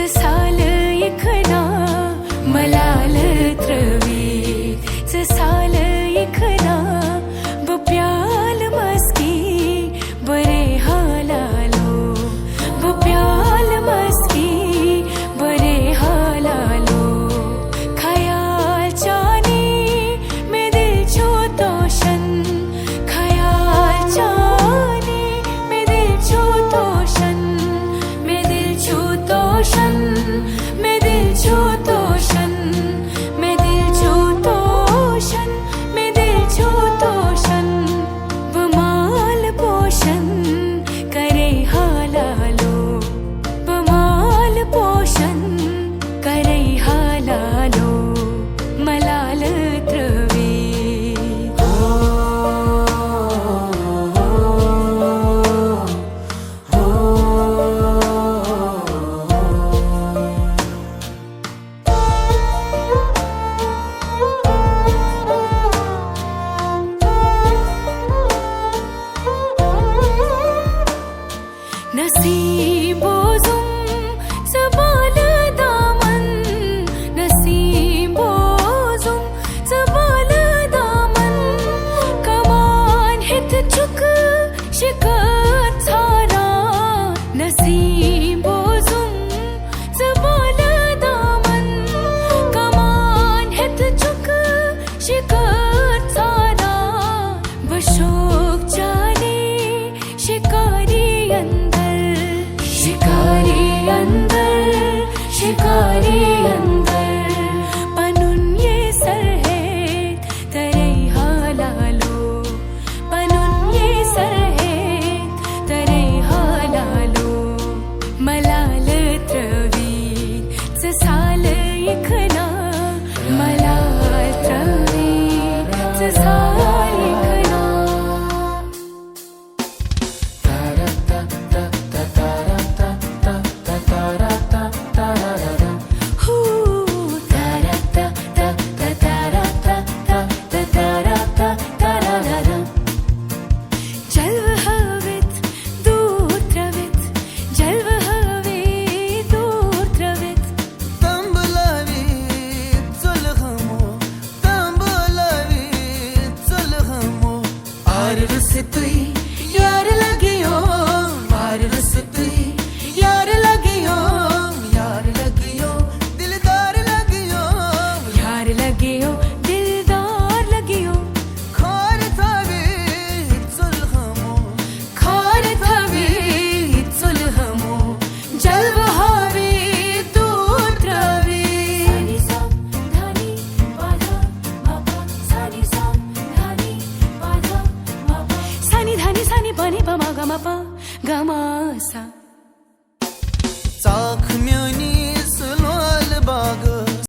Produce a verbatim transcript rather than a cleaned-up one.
سالہٕ یِکھ نا ملالہٕ ترٛٲوِتھ، ژٕ سالہٕ یِکھ نا بہٕ پیالہٕ مسکی بہٕ ریحان لالو، بہٕ پیالہٕ مسکی بہٕ ریحان لالو۔ خیال چانی مےٚ دِل چھُ توشن، خیال چانی مےٚ دِل چھُ توشن، مےٚ دِل چھُ توشن، مےٚ دِل چھُ توشن، مےٚ دِل چھُ توشن، مےٚ دِل چھُ توشن۔ بہٕ مالہٕ پوشن کرے ہا لالو، بہٕ مالہٕ پوشن کرے ہا لالو، ملالہٕ ترٛٲوِتھ۔ نسیم بوزُم ژٕ بالہٕ دامن، نسیم بوزُم ژٕ بالہٕ دامن۔ کمان ہیٚتھ چھُکھ شِکٲرۍ ژھاران، نسیم بوزُم ژٕ بالہٕ دامن۔ کمان ہیٚتھ چھُکھ شِکٲرۍ ژھاران، بہٕ شوق چانے شِکاری اندر، شِکاری اندر، شِکاری اندر۔ پنُن یہِ سر ہیٚتھ ترے ہا لالو، پنُن یہِ سر ہیٚتھ ترے ہا لالو۔ ملالہٕ ترٛٲوِتھ ژٕ سالہٕ یِکھ نا، ملال ترٛٲوِتھ ژٕ سالہٕ یِکھ نا۔ جلوٕ ہٲوِتھ دوٗر ترٛٲوِتھ، جلوٕ ہٲوِتھ دوٗر ترٛٲوِتھ۔ تمبلاوِتھ ژُلہٕ ہمو، تمبلاوِتھ ژُلہٕ ہمو۔ آر رُسہٕ تُہۍ یار لگیو، آر رُسہٕ تُہۍ یار لگیو، یار لگیو، دلدار لگیو، یار لگیو، دلدار لگیو۔ کھار تھاوِتھ ژُلہٕ ہمو، کھار تھاوِتھ ژُلہٕ ہمو۔ جلوٕ ہاوِتھ دوٗر ترٛٲوِتھ۔ سانی سا، دھانی، پا، دھا، ما، پا۔ سانی سا، دھانی، پا، دھا، ما، پا۔ سانی دھانی سانی پانی پا ما گا ما پا گا ما سا۔ ژاکھ میٲنۍ